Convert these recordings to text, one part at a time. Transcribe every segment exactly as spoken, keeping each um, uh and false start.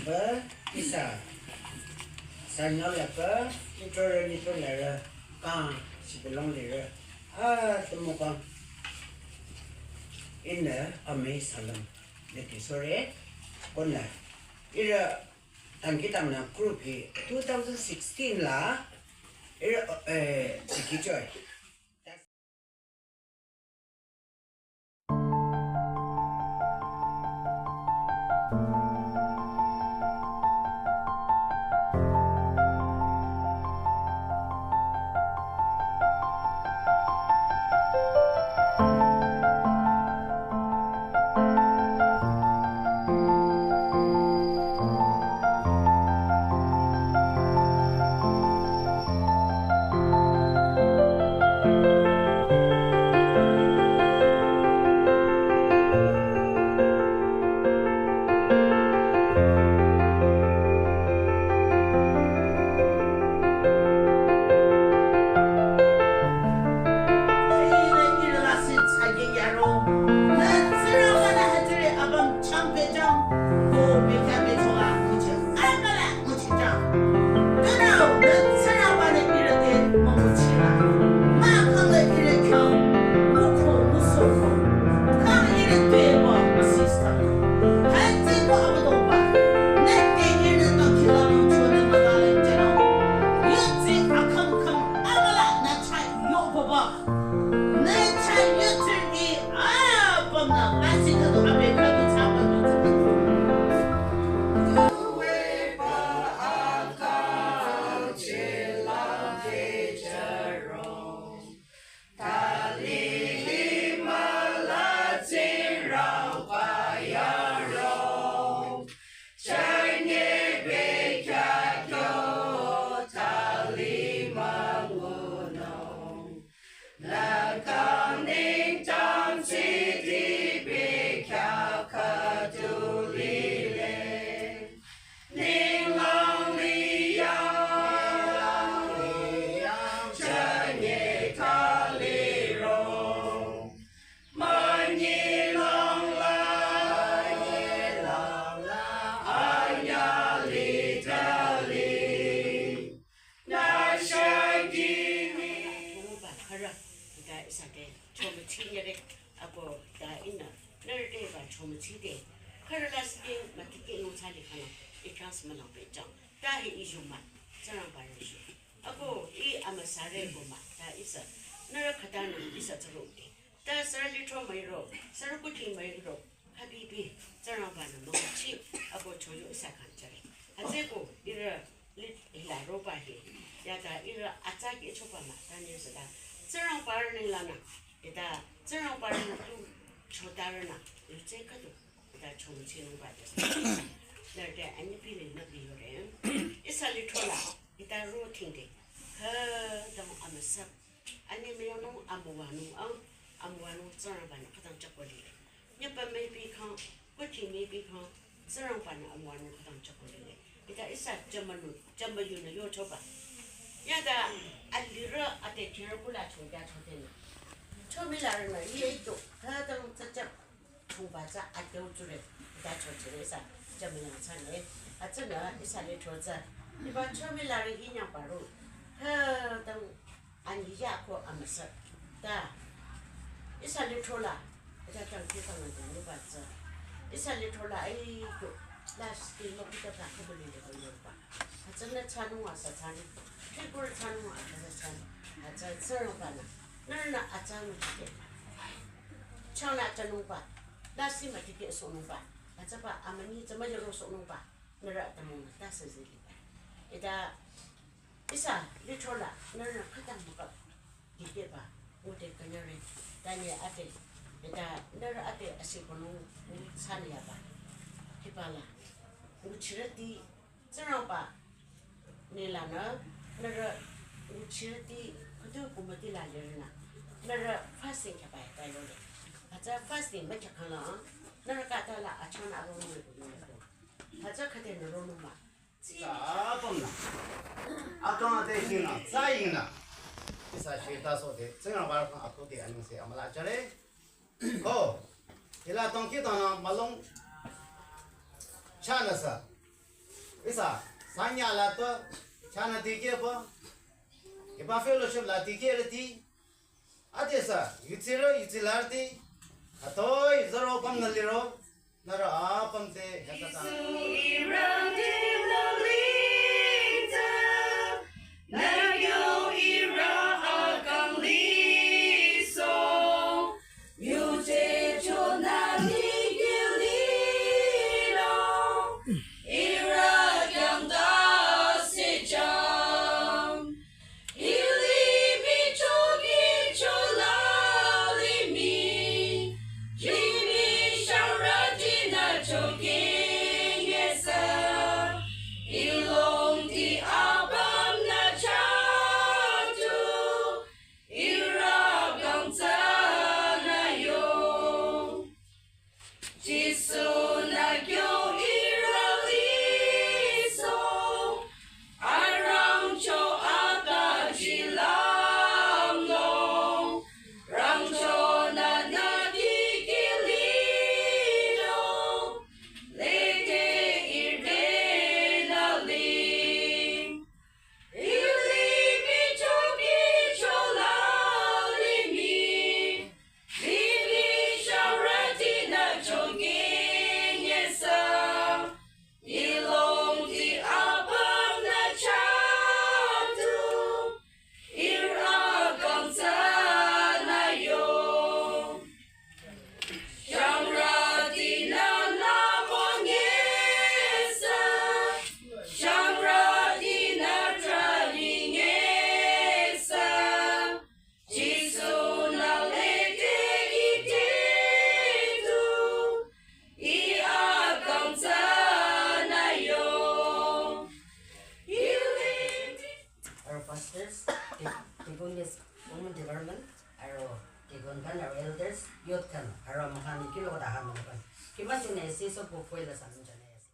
Ba, ihsa, sanyolaka, itorü nitorü, kang, sibelong lirü, ah, temokang, ihnü, amüi salam, leki sore, konü, ihrü, tangki tangna group hi, two thousand sixteen la, ihrü, eh, sikichoi. Hütsüba khürü, hita ihsa te chomüchinyere, ako ta ihnü, nührü te ba chomüchide, khürü lasih mütikeh nung thsali khünü, i khyang sü mülangpehjang, ta hi i yumü, Tsingrangba rüshu. Ako i amüsare ko mah, ta ihsa, nührü khütanü ihsa tsurode. Ta sürü lithro müiro, sürü kuthsi müiro, habibi, Tsingrangbanü münguchi, ako choyo ihsa khyang jüre. Hütsüeko, ihrü lit hila roba hi, yata ihrü atsa kihchoba mah, ta nyesüta, Tsingrangba rü nenglanü, ita, Tsingrangba rü tu, chotarünü, yutse khüdu, ita chomüchinungba de. Nührü te anyi bile nü bi yore. Ihsa lithro la, ita ro thingde, khütang amüsa, anyi müyanung amüwanung ang, amüwanung Tsingrangbanü khütang chakoli. Nyüpa müipi khang, kuthsi müipi khang, Tsingrangbanü amüwanung khütang chakoli. Ita ihsa jümünung, jümüyunü yochoba. Yata, alirü ate thirü kula chongkya chotenü. Chomülarünü, ye ito, khütang tsachap, chongba tsü ateo tsure, ita chochire ihsa, jümüyang tsane. Hütsünü, ihsa lithro tsü. Hiba chomülarü hinyang paru. Khütang anyi ya ko amüsa. Ta. Ihsa lithro la. Ita tang ki tang nang tang ba tsü. Ihsa lithro la ai ko. La skin mo kita ka ko beli de ko yoba. Hütsünü thsanung asa thsanung. Figure thsanung asa thsanung. Hütsü Tsingrangbanü. Nührünü atsa nguchide. Chonü thsanungba. Lasih mütikeh sohnungba. Hütsüba amünyi tsü müyaro sohnungba. Nührü atümungnü ta seziliba. Ita ihsa lithro la, nührünü khütang mükap, dikehba, ngude künyangre, ta nye ate, ita nührü ate asi konung, ngu thsanü yaba, hiba la, nguchirüti, Tsingrangba, nenglanü, nührü, nguchirüti, khüdu kumüti la lirünü, nührü fasting khyaba ya ta yole. Hütsü fasting mükhyakhala, nührü khüta la achonü aronung yole. Hütsü khüdenü ronung mah. Apümnü. Akang ate hingnü, tsü yingnü. Ihsa shita sohde, Tsingrangba khyang akhude anengse amüla jüre. Ko, hila tongki tangnü mülung chanü sü. Ihsa, sanya la to, chana dikehba, hiba fellowship la dikehrüti, adesü, yutsirü, yutsilarüti, atoi, zaro pamnü liro, nührü apüm te, hekata. Ihrü dinü lide, nü yo ihrü akang liso, yuje chonü dikeh liro, ihrü khyang tase chang. Ilimi choki chola limi, jimi sharati nü choki nyesa, ilongdi apüm nü chatu, ihrü kangtsa nü yo. Jisu nü kyo ihrü liso, arangcho ata jilamlo, rangcho nü nü dikeh liro, lede ihrü nü li. Ilimi choki chola limi, limi sharati nü choki nyesa, ilongdi apüm nü chatu, ihrü kangtsa nü yo. Shangrati nü nü monyesa, shangrati nü trani nyesa, Jisu nü lede ite tu, ih akangtsa nü yo. Aro pastors, de-, deaconess, women department, aro deacon khan, aro elders, youth khan, aro mohan kilo kota han mohan. Kiman jane ase, sob ko phoila salam janai ase.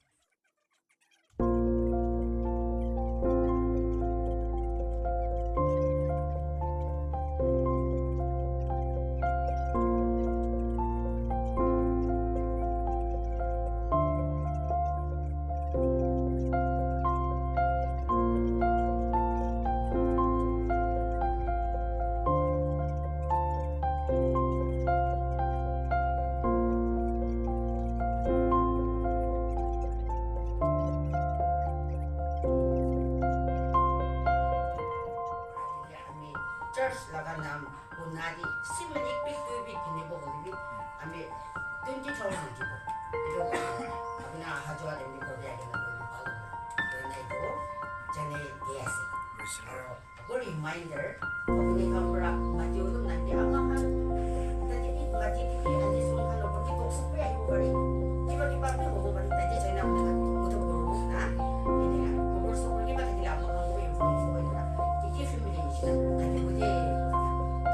Church laga naam ko nadi simple bit to bit kine bo hobi ami twenty thousand ki bo. Itu apna aha jawa dem ko dia kena bo palo. Kena itu jane dia ase. Aro ko reminder, apni kam pura mati ulum nanti ama ha. Tadi ni mati ni ani sung kalo pati kok supe ayu bari. Kiba kiba pe ho bari tadi china mo ko to ko na. Ini na ko so ko kiba tadi ama ha ko yang ko ko na. Iki family ni china tadi ko je.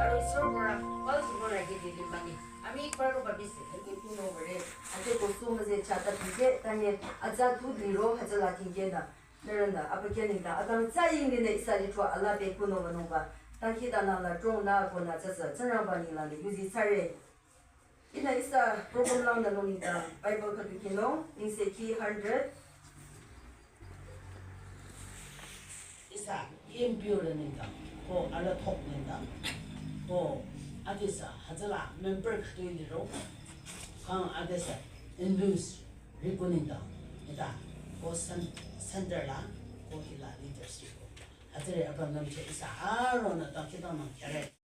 Aro isor pura pal sibora ke di mani. Ami paro babise, ami kuno bare. Ate ko so mo je chata pije tani aja tu diro hajala tinge na. Nührünü, abükyü nengdang, adang tsaying nengdang ihsa lithro alaa be kuno wünungba, dangkhidangnang la drongnü konü tsütsü, Tsingrangba nengla nü yuzi thsare. Ihnü ihsa program langnü nung nengdang, Bible khüdu kinung, ingseki hundred. Ihsa, hymn bureau nengdang, ko alaa thok nengdang, ko adesü, hütsüla member khüdu liro, kang adesü, endus, Rikuning dang, ita, ko cen-, center la, ko hila leadership ko. Hütsüri apüm nümche ihsa aronü dangkhidangnang khyare.